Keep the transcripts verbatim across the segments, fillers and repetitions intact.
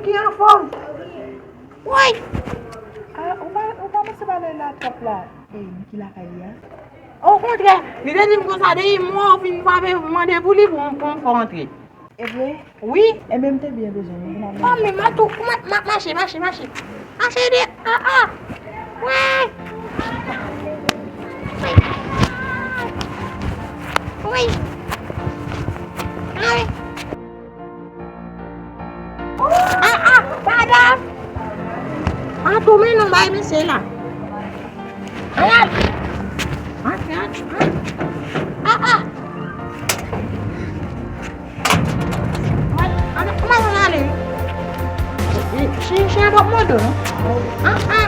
Li anfòm. Woy! Ah, ou pa, ou pa panse pa lè la twòp la, e, ki lakay li a? Okontrè, li te di m konsa, depi mwen ou fin frape, mande pou li pou m, pou m fè antre. E vre? Wi. Enben, m te byen bezwen nou. Fanmi, m a tou, m a, m a, mache, mache, mache. Mache de, ah, ah. Woy! Woy! Woy! Woy! Ah, ah, madanm! An tou men non bay mesye la. Antre, antre, antre. Ah, ah. Mwen, mwen, mwen ale. Chen, chen an p ap mòde w non. Ah, ah.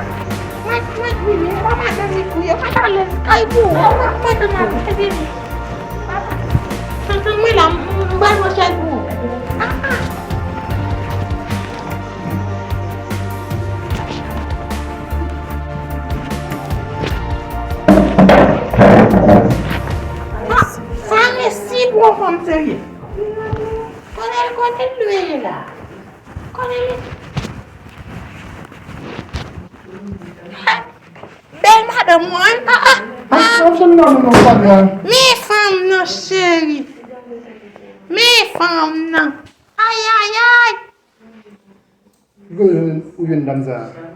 Mwen, mwen, wi, wi, mwen pa t ale li kouye, mwen t ale kay pou ou. Mwen, mwen, mwen, mwen, mwen, mwen, mwen, mwen la, m, m pral pran chèz pou ou. Ah, ah. Sa, sa resi pou yon fanm serye. Kote l, kote l dwe ye la? Kote l? Bèl madanm mwen, ah, ah, ah. Men fanm nan, cheri. Men fanm nan. Ay, ay, ay. Ki kote ou jwenn, ou jwenn dam sa a?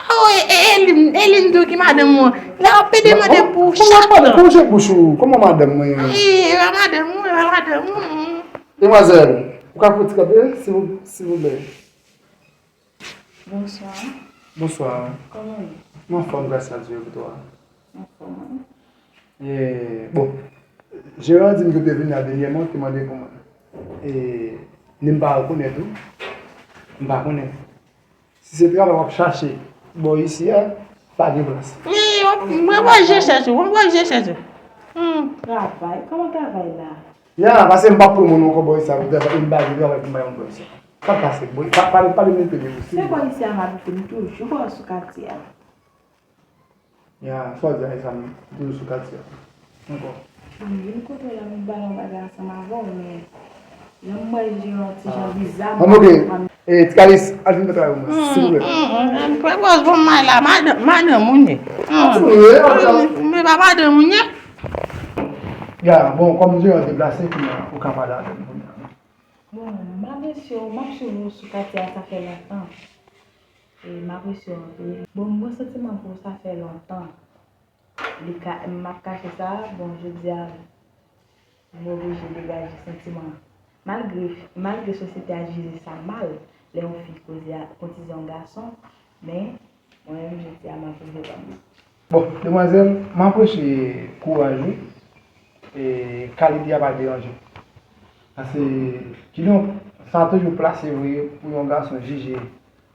Oh, e, e, e li m, e li m di w ki madanm mwen. Lè w ap pede mande pou chak. Kòman madanm, kòman w jwenn bouch ou? Kòman madanm mwen? E, e madanm mwen, e madanm mwen. Demwazèl, ou ka fè yon ti kanpe, silvouplè? Bonswa. Bonswa. Kòman w ye? M anfòm, gras a Dye, e pou twa? Anfòm, wi. E, bon, jeran an di m ke w te vini la dènyèman, w te mande pou mwen. E, ni m pa rekonèt ou, m pa konnen. Si se travay w ap chache bò isi a, pa gen plas. Wi, mwen wè je chèche, mwen wè je chèche. Hmm. Travay? Kòman travay la? Ya, paske m p ap pran moun ankò bò isi a pou travay, e m pa gen travay pou m bay moun bò isi a. Sa k pase? Bon, pa, pale, pale m de pede isi. Se bò isi a m abite, m toujou bò sou katye a. Ya, sa w di a, e sa m toujou sou katye a. Ankò. M vin kote w la, m vin pale yon bagay ansanm avè w, men lè m wè l gen yon ti jan biza, m pa konprann. E, Tikalis, al vin fè travay pou mwen, silvouplè. Prepòz pou mwen la, madanm, madanm ou ye. Kontinye, kontinye. Men pa madanm ou ye. Ya, bon, kòm Jeran deplase, kounye a, ou ka pale avè m kounye a. Bon, m apresye w, m ap swiv ou sou katye a, sa fè lontan. E m apresye w anpil. Bon, m gen santiman pou ou, sa fè lontan. Li ka, m ap kache sa, bon, jodi a, m oblije degaje santiman an. Malgre, malgre sosyete a jije sa mal, lè yon fi koze a, koutize yon gason, men, mwen menm, jodi a, m ap rive pa m. Bon, demwazèl, m apresye kouraj ou, e kalite a pa deranje m. Paske, kidonk, sa toujou plase vre pou yon gason jije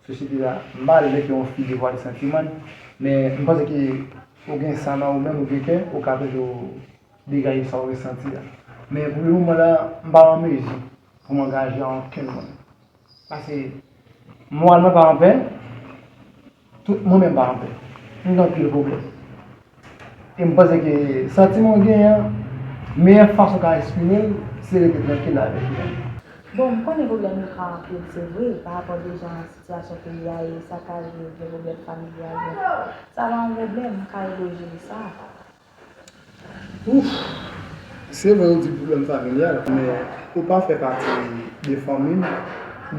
sosyete a mal lè ke yon fi devwale santiman l, men m panse ke ou gen sa nan ou menm, ou gen kè, ou ka toujou degaje sa w resanti a. Men pou le moman la, m pa an mezi pou m angaje a okenn moun. Paske moral mwen pa anpè, tout mwen menm pa anpè. M gen anpil pwoblèm. E m panse ke santiman w genyen an, meyè fason w ka eksprime l, se rete trankil avèk li. Bon, m konnen pwoblèm yo ka anpil, se vre, pa rapò de jan sitiyasyon peyi a ye, sakaje, gen pwoblèm familyal, men sa pa yon pwoblèm, m ka ede w jere sa. Ouf! Se vre, ou di pwoblèm familyal, men ou pa fè pati de fanmi m,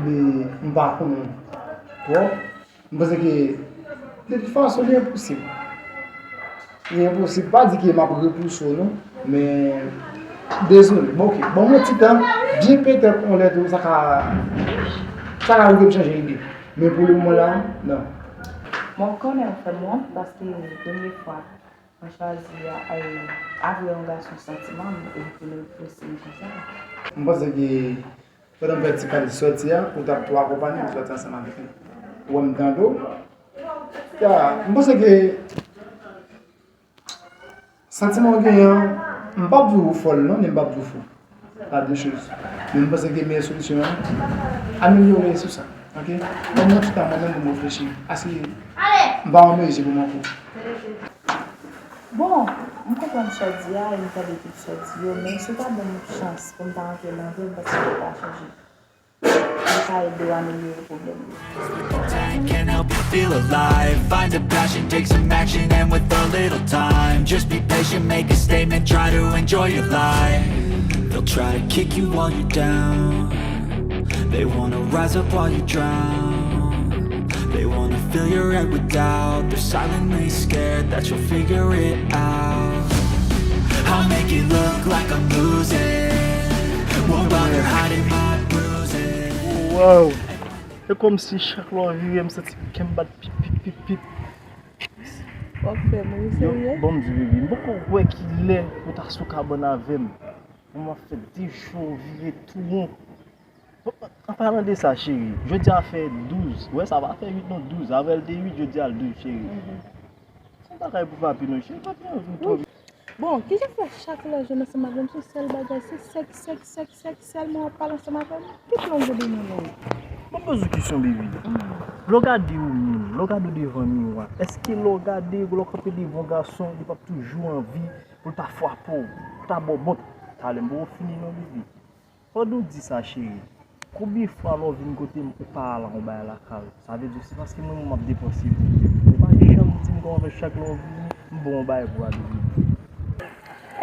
ni m pa konnen w twòp. M panse ke, de tout fason, li enposib. Li enposib. Pa di ke m ap repouse w, non. Men, dezole. Bon, oke. Ban m yon ti tan. Byen petèt, yon lè tou, sa ka, sa ka rive m chanje ide. Men pou le moman la, non. Bon, ou konnen ou fè m wont, paske premye fwa mwen chwazi a, a, avwe yon gason santiman m, e pou l repouse m konsa. M panse ke pandan m fè ti kal sòti a, ou t ap tou akonpanye m sòti ansanm avèk li. Ou wè m tande w. Ya, m panse ke santiman w genyen an, m p ap di w fò l non, ni m p ap di w fou. La de choz. Men m panse ke meyè solisyon an, amelyore sou sa. Oke? Ban m yon ti tan mwen menm pou m reflechi. Paske m pa an mezi pou m anko. Bon, m konprann sa w di a, e m tande tout sa w di yo, men si w ta ban m yon chans pou m ta rantre nan vi w, m panse ke w ta chanje. Li ka ede w amelyore pwoblèm yo. Can help you feel alive. Find a passion, take some action, and with a little time, just be patient, make a statement, try to enjoy your life. They'll try to kick you while you're down. They wanna rise up while you drown. They wanna fill your head with doubt. They're silently scared that you'll figure it out. I'll make it look like I'm losing. Won't bother hiding my bruises. Wow! E kòmsi chak lè w vire, m santi kè m bat pip, pip, pip, pip. W ap fè m ri serye? Bon, m di, baby, m poko wè ki lè ou ta sou kabann avè m. Bon, m ap fè de jou vire tou won. Bon, an palan de sa, cheri, jodi a fè douz. Wè, sa pa fè uit non, douz. Avè l te uit, jodi a l douz, cheri. Se yon bagay pou papi non, cheri, papi anvi m twò. Bon, kijan fè chak lè w jwenn ansanm avè m, se sèl bagay, se sèks, sèks, sèks, sèks, sèlman w ap pale ansanm avè m? Ki plan w gen nan men w? Mwen poze w kesyon, baby. Lè w gade w menm, lè w gade w devan miwa, èske lè w gade, lè w kanpe devan yon gason, li p ap toujou anvi pou l ta frape w, pou l ta ba w bòt? Talè m poko fini non, baby. Fò nou di sa, cheri. Konbyen fwa lè w vin kote m ou pa al an yon bagay lakay ou? Sa vle di se paske mwen menm m ap depanse pou ou. Ou pa janm di m kòman fè chak lè w vini, m ba w yon bagay pou w ale vini.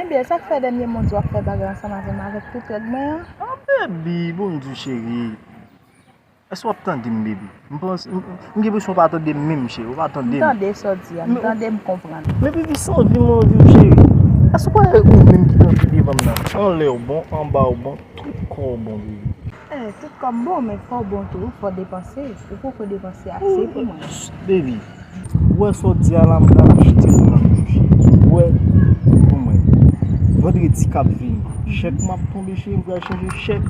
Ebyen, sa k fè dènye mwa w di w ap fè bagay ansanm avè m avèk tout règ mwen an? Ah, baby, bon m di w, cheri. Èske w ap tande m, baby? M panse, m, m gen enpresyon w pa tande m menm, cheri. Ou pa tande m. M tande sa w di a, m tande, m konprann. Men, baby, se anvi m anvi w, cheri. Èske w kwè ou menm ki kanpe devan m nan, anlè w bon, anba w bon, tout kò w bon, baby? Eh, tout kò m bon, men fò w bon tou, fò w depanse. Ou poko depanse ase pou mwen. Baby, ou wè sa w di a la, m pral achte pou mwen, cheri. Ou wè, pou mwen. Vandredi k ap vini, chèk m ap tonbe, cheri, m pral chanje chèk.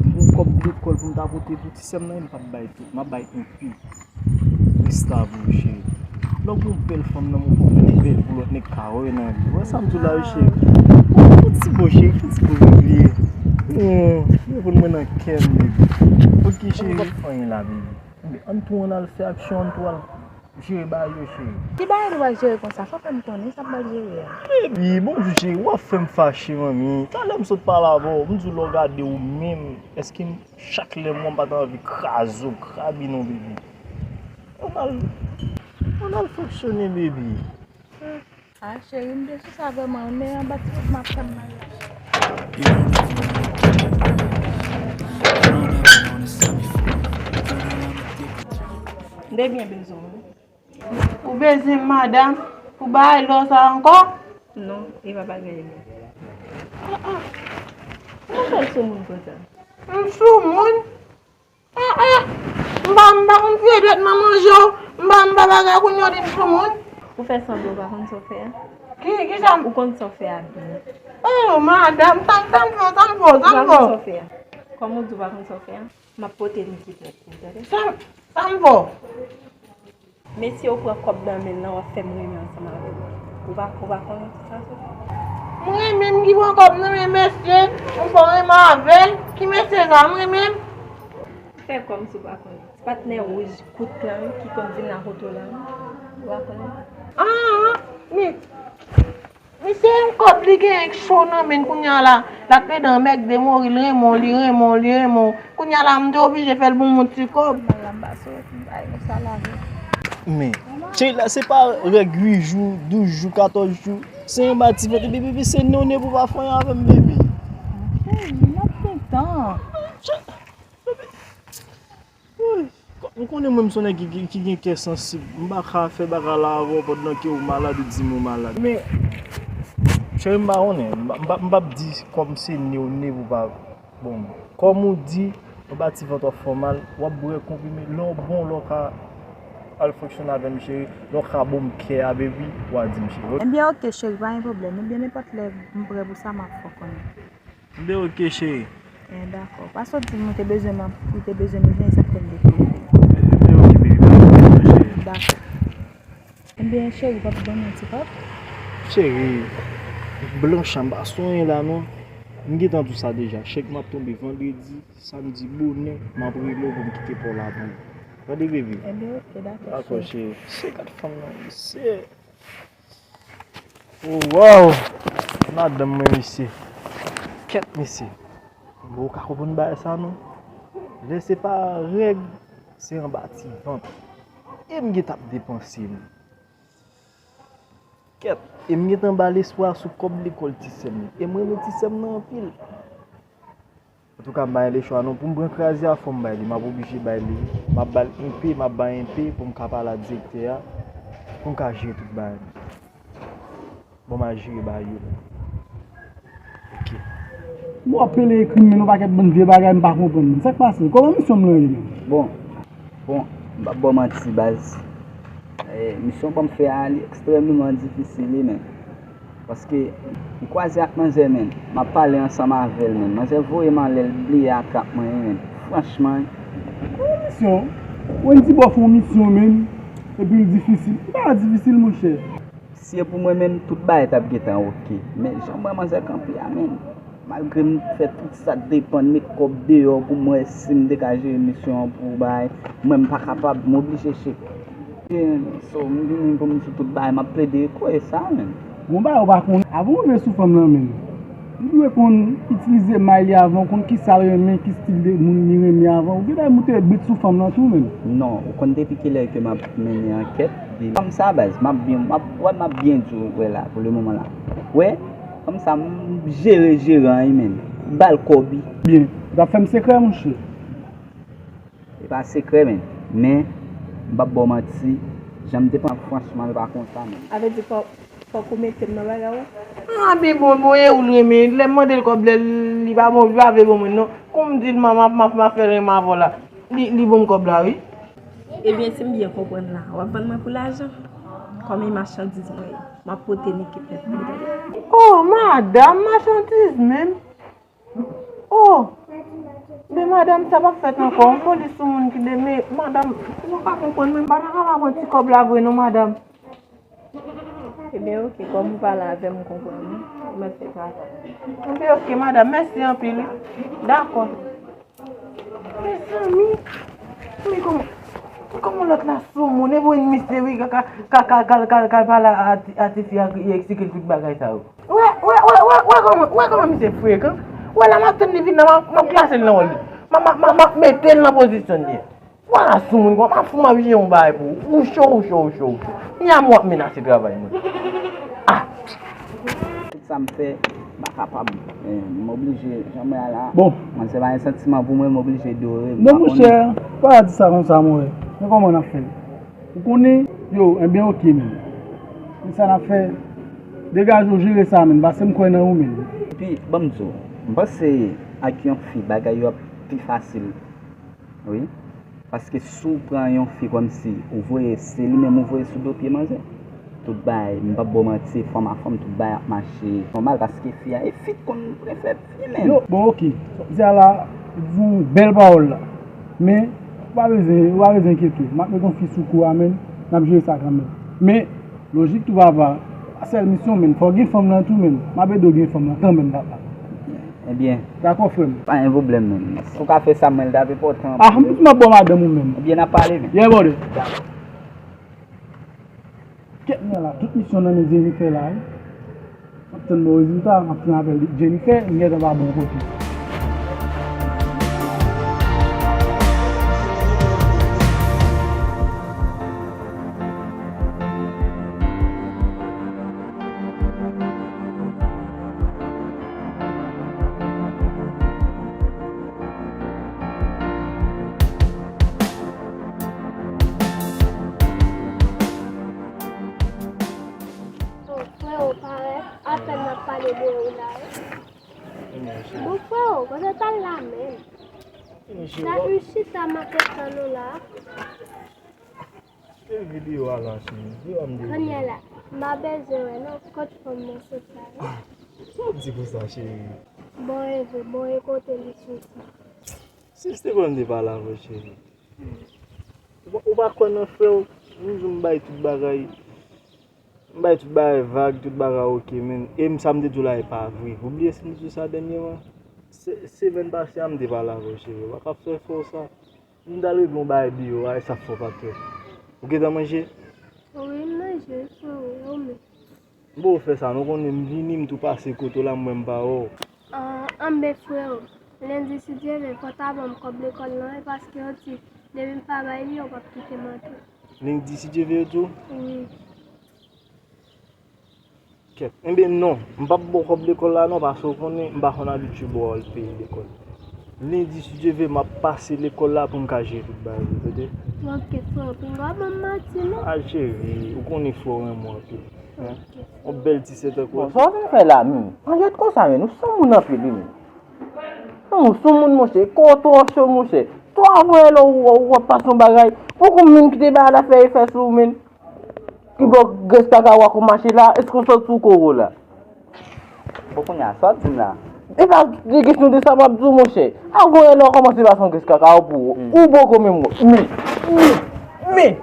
M gon kòb lekòl pou m ta pote pou ti sè m nan, m p ap bay tout, m ap bay enpe. Rès la pou ou, cheri. Lè w gon bèl fanm nan men w, fò w fè l bèl pou lòt nèg ka wè nan li. Ou wè sa m di w la, wi, cheri? Yon ti bo, cheri, yon ti bo, baby. Hmm, reponn mwen nan kè m, baby. Ok, cheri. Anyen la, baby. Ann tou ann al fè aksyon, ann tou al jere bagay yo, cheri. Ki bagay nou pral jere konsa? Fò w fè m konnen sa m pral jere a. Baby, bonjou, cheri. W ap fè m fache, manmi. Talè m sot pale avè w, m di w lè w gade w menm, èske m Chak lè m wè m pa t anvi kraze w, krabi non, baby. Ann al, ann al fonksyone, baby. Ah, cheri, m te sou sa vrèman, wi, men anba ti vant m ap fè m mal la. M te byen bezwen w. Ou bezwen m, madanm, pou bagay lò sa ankò? Non, e pa bagay lò. Ah, ah. Mwen fè l sou moun konsa. M sou moun? Ah, ah. M pa, m pa konn fye dwèt nan manje w. M pa, m pa bagay kounye w di m sou moun. Ou fè sanblan ou pa konn sa w fè a? Ki, ki sa m? Ou konn sa w fè a byen. Oh, madanm, sa m, sa m fè, sa m fè, sa m fè. Ou pa konn sa w fè a. Kòm ou di ou pa konn sa w fè a, m ap pote li ki prèt pou ou, tande? Sa m, sa m fè. Mesye ou pran kòb nan men l lan, w ap fè m renmen ansanm avè l. Ou pa, ou pa konnen tout sa sou li? M renmen m ki pran kòb nan men mesye, m fè w renmen avè l. Ki mesye sa, m renmen m? Fè kòmsi w pa konnen. Ti patnè wouj kout lan wi, ki konn vin nan poto lan wi. Ou pa konnen? Ah, men Misye yon kòb li genyen k cho nan men l kounye a la. L ap plede anmègde mori, l renmen w, li renmen w, li renmen w. Kounye a la, m te oblije fè l ban m yon ti kòb. Mal la m pa sot, m pa gen sa lavi. Men, cheri la, se pa règ uit jou, douz jou, katòz jou. Se yon ba ti vant, baby, se none pou pa fè anyen avè m, baby. Cheri, n ap gen tan. Woy, ou konnen mwen m se yon nèg ki, ki, ki gen kè sansib. M pa ka fè bagay la avè w pandan ke ou malad, ou di m ou malad. Men, cheri, m pa konnen. M pa, m pa, m p ap di kòm se ne w ne pou pa. Bon, kòm ou di, yon ba ti vant w ap fè w mal, w ap bwè konprime. Lè w bon, lè w ka al fonksyone avè m, cheri, lè w ka ban m kè a, baby, w a di m, cheri. Ebyen, oke, cheri, pa gen pwoblèm. Ebyen, nenpòt lè m prè pou sa, m ap fè w konnen. Ebyen, oke, cheri. Eh, dakò. Pa sot di m ou te bezwen m, ou te bezwen m, ebyen, sa k fè m te konnen. Ebyen, oke, baby, pa gen pwoblèm, cheri. Dakò. Ebyen, cheri, w ap ban m yon ti kòb? Cheri, blanch an pa sonyen la, non. M gentan di w sa deja. Chèk m ap tonbe vandredi, samdi bonè, m ap rele w pou m kite pa w la pou ou. Tande, baby? Ebyen, oke, dakò, Dakò, cheri. Cheri. Se gad fanm nan, mesye. Oh, wow! Madanm mwen, mesye. Kèt, mesye. Bon, ou ka konprann bagay sa, non? Lè se pa règ, se anba ti vant. E m gentan ap depanse m. Kèt, e m gentan ba l espwa sou kòb lekòl ti sè m. E m renmen ti sè m nan anpil. Antouka, m pa gen lechwa non. Pou m pran kraze a, fò m bay li. M ap oblije bay li. M ap ba l enpe, m ap bay enpe pou m ka pale ak direktè a, pou m ka jere tout bagay. Bon, m a jere bagay yo. Ok. Bon, w ap pele ekri m, men yon pakèt bann vye bagay m pa konprann. Sa k pase? Kòman misyon m lan ye menm? Bon, bon, m p ap ba w manti, baz. Eh, misyon ban m fè a, li ekstrèmeman difisil, wi, men. Paske m kwaze ak manzè, men. M ap pale ansanm avè l, men. Manzè voye m anlè, l bliye atak mwen, wi, men. Franchman. Yon misyon? Wendy ba w fè yon misyon, men. Epi l difisil. Li pa difisil, monchè. Si e pou mwen menm, tout bagay t ap gentan oke. Men jan m wè manzè kanpe a, men. Malgre m fè tout sa k depann, met kòb deyò pou m wè si m te ka jere misyon an pou bagay. Mwen, m pa kapab, m oblije chèche. Ebyen, so, m vini pou m di tout bagay, m ap plede kwè sa, men. Gon bagay ou pa konnen. Avan w rive sou fanm nan, men. Ou dwe konn itilize may li avan, ou konn kisa l renmen, ki stil de moun li renmen avan. Ou genlè moute brit sou fanm nan tou, men. Non, ou konn depi kilè ke m ap mennen ankèt, fanm sa, baz, m ap byen, m ap, wè, m ap byen di w, wè la, pou le moman la. Wè, fanm sa, m jere, jere an, wi, men. M ba l kòb, wi. Byen. Ou t ap fè m sekrè, monchè. E pa sekrè, men. Men, m p ap ba w manti, jan m te panse, franchman, l pa konsa, men. Sa vle di fò, fòk ou mete m nan bagay ou? Ah, men bon, bon, e ou l renmen. Lè m mande l kòb, lè li pa bon, li pa vle ban mwen, non. Kon m di l, m a, m a, m a, m a fè renmen avè w la. Li, li ban m kòb la, wi. Ebyen, si m byen konprann la, w ap vann mwen pou lajan? Kòm e machandiz mwen ye, m ap pote nèg ki pèp mwen, tande. Oh, madanm, machandiz menm? Oh! Men madanm, sa p ap fèt ankò. Yon polis sou moun ki de, men madanm, ou pa ka konprann mwen, m pa ta ka pa pran ti kòb la vre non, madanm. Ebyen, oke, kòm ou pale avè m, m konprann, wi. Ou mèt fè travay. Ebyen, oke, madanm, mèsi anpil, wi. Dakò. Mezanmi, men kòman, kòman lòt la sou moun, e pou yon misye, wi, ka, ka, ka pale a, a, a tifi a, ki eksplike l tout bagay sa yo. Wè, wè, wè, wè, wè kòman, wè kòman misye frekan. Wè la m ap tann li vin la, m ap, m ap klase l nan wòl li. M ap, m ap, m ap, m ap mete l nan pozisyon li. Wè la sou moun, kòman m ap fou, m ap jere yon bagay pou ou. Ou cho, ou cho, ou cho, ou cho. Ni a m w ap menase travay mwen. Ah! Tout sa m fè, m pa kapab. Eh, m oblije, jan m wè a la. Bon. Manzè pa gen santiman pou mwen, m oblije dore. Non, monchè, pa di sa konsa, mon frè. Men kòman n ap fè? Ou konnen, yo, enben, oke, men. Men sa n ap fè, degaje w jere sa, men, paske m kwè nan ou, men. Epi, ban m di w, m panse ak yon fi, bagay yo ap pi fasil. Wi. Paske si w pran yon fi kòmsi ou voye, se li menm ou voye sou do pye manzè. Tout bagay, m p ap ba w manti, se fanm a fanm, tout bagay ap mache nòmal paske fi a, e fi t konn prefè fi menm. Yo, bon, oke. Sa w di a la, ou di yon bèl pawòl la. Men, ou pa bezwen, ou pa bezwen enkyete w. M ap met yon fi sou kou a, men n ap jere sa kanmenm. Men, lojik tou papa, pa sèl misyon, men fò w gen fanm nan tou, men m ap ede w gen fanm nan kanmenm, papa. Ebyen. Dakò, frè m. Pa gen pwoblèm, men. Si w ka fè sa, mwen, l t ap enpòtan. Ah, m di m ap ba w madanm ou menm. Ebyen, n ap pale, men. Yeah, brother. Dakò. Kèt mwen la, tout misyon nan men Jennifer la, wi. M ap tann bon rezilta, m ap tann apèl Jennifer, m gentan pa bon kote. Oh, freo, parèt, apèn m ap pale de ou la, wi. Bon, freo, kote w t al la menm? Sa, ou chita, m ap tann ou la. Kite videyo a la, cheri. Videyo a m deja. Kounye a la, m pa bezwen wè non, kot fanm nan sot la, non. Sa w ap di konsa, cheri? Bon, e vre, bon, e kote li soti? Si se te konn m te pale avè w, cheri. Ou pa, ou pa kwè nan frè w? M di w m bay tout bagay. M bay tout bagay vag, tout bagay oke, men. E m, sa m te di w la, e pa vre. Ou bliye si m te di w sa dènyèman? Se, semèn pase a, m te pale avè w, cheri. W pa ka fè frè w sa. M t al regle yon bagay deyò a, e sa k fè w pa t fè. Ou gentan manje? Wi, m manje, wi, frè w, e ou menm? M poko fè sa, non, konnen m vini, m tou pase kote w la, m wè m pa wè w. Ah, anben, frè w. Lendi, si Dye vle, fò w ta ban m kòb lekòl lan, wi, paske yo di, depi m pa bay li, yo p ap kite m antre. Lendi, si Dye vle, yo di w? Wi. Kèt. Enben non, m p ap ba w kòb lekòl la non, paske w konnen m pa konn abitye ba w al peye lekòl. Lendi, si Dye vle, m ap pase lekòl la pou m ka jere tout bagay yo, tande? Ok, frè, w pinga w ban m manti non. A cheri, ou konnen frè w renmen w anpil. Hein? Ok. Yon bèl ti sèt ankò. Bon, sa w vin fè la menm? An ret konsa menm, ou sou moun anpil wi menm. Non, ou sou moun monchè, kò w twò cho monchè. Twa vre lè w, w, w ap pase yon bagay. Poko menm kite bagay la fè efè sou ou menm. Ki bò grenn kaka w a kou mache la? Èske w sot sou koro la? Bon, kounye a, sa w ap di m la? E pa de kesyon de sa m ap di w, monchè. Avan yè lè w kòmanse pase yon grenn kaka w pou ou. Ou poko menm wè. Men, men, men.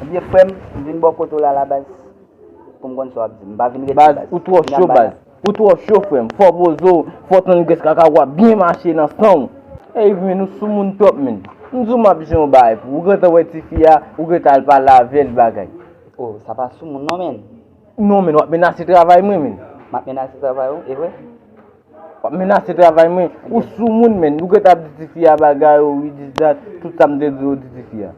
Ebyen, frè m, m vin bò kote w la, la baz, pou m konn sa w ap di m. M pa vin rete baz. Baz, ou twò cho, baz. Ou twò cho, frè m. Fò poze w, fò tann grenn kaka w ap byen mache nan san w. Ey, men nou sou moun twòp, men. M di w m ap jwenn yon bagay pou ou. Ou gentan wè tifi a, ou gentan al pale avè l bagay. Oh, sa pa sou moun non, men. Non, men, w ap menase travay mwen, men. M ap menase travay ou, e vre? W ap menase travay mwen. Ou sou moun, men. Ou gentan ap di tifi a bagay, oh, wi, dis dat, tout sa m te di w, di tifi a.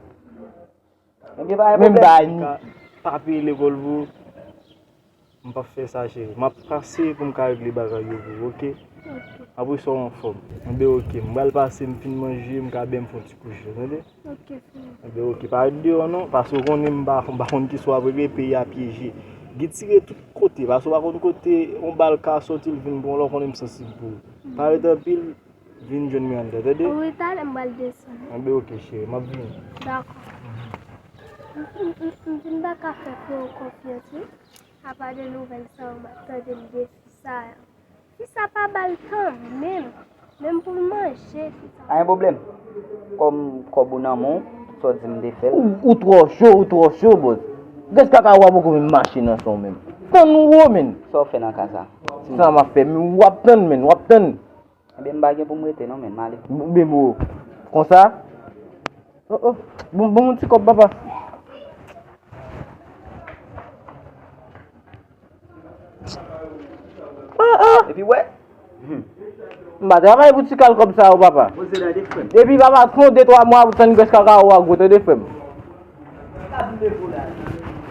Ebyen, pa gen pwoblèm. Menm bagay nou. Pa peye lekòl pou ou. M p ap fè sa, cheri. M ap pase pou m ka regle bagay yo pou ou, oke? Ok. Apre sa, w anfòm. Enben, oke. M pral pase, m fin manje, m ka benyen, m fè yon ti kouche, tande? Ok, frè. Enben, oke. Pa ret deyò, non, paske w konnen m pa, m pa konn ki swa vre, peyi a pyeje. Gen tire tout kote, paske w pa konn kote yon bal ka soti, l vin pran w la, w konnen m sansib pou ou. Pa ret anpil, vin jwenn mwen anndan, tande? Wi, talè m pral desann. Enben, oke, cheri, m ap vini. Dakò. M, m, m, m vin pa ka fè frè w konfyans, wi. Apa de nouvèl sa yo m ap tande m de fi sa yo. Fi sa pa ba l tan menm. Menm pou l manje, fi sa. Pa gen pwoblèm. Kòm kòb ou nan men w, sa w di m de fè l. Ou, ou twò cho, ou twò cho, bòs. Grenn kaka w a poko menm mache nan san w menm. Tann ou wo, menm. Sa w fè nan ka sa? Sa m ap fè, menm w ap tann, menm, w ap tann. Ebyen, m pa gen pou m rete non, men m ale. Bon, bon, konsa? Oh, oh. Bon, bon, yon ti kòb, papa. Oh, oh. Epi, wè. Hmm. M pa travay pou ti kal kòb sa yo, papa. Poze la, de frè m. Epi, papa, fè yon de twa mwa pou tann grenn kaka w a gwo, tande, frè m.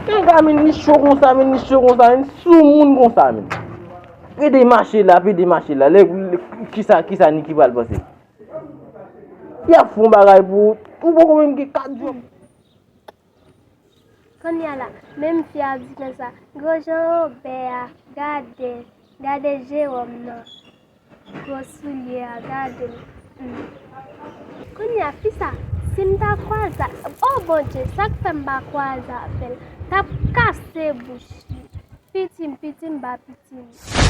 Nèg la, men, li cho konsa, men, li cho konsa, men, sou moun konsa, men. Pede mache la, pede mache la. Lè, lè, kisa, kisa Niki pral panse? Y ap fè yon bagay pou ou. Ou poko menm gen kat jou. Kounye a la, menm fi a di konsa, gwo jan Wobè a, gade, gade Jewòm nan. Gwo soulye a, gade l. Hmm. Kounye a, fi sa, si m ta kwaze a, o Bondye, sa k fè m pa kwaze avè l? T ap kase bouch li. Piti m, piti m, ba piti m.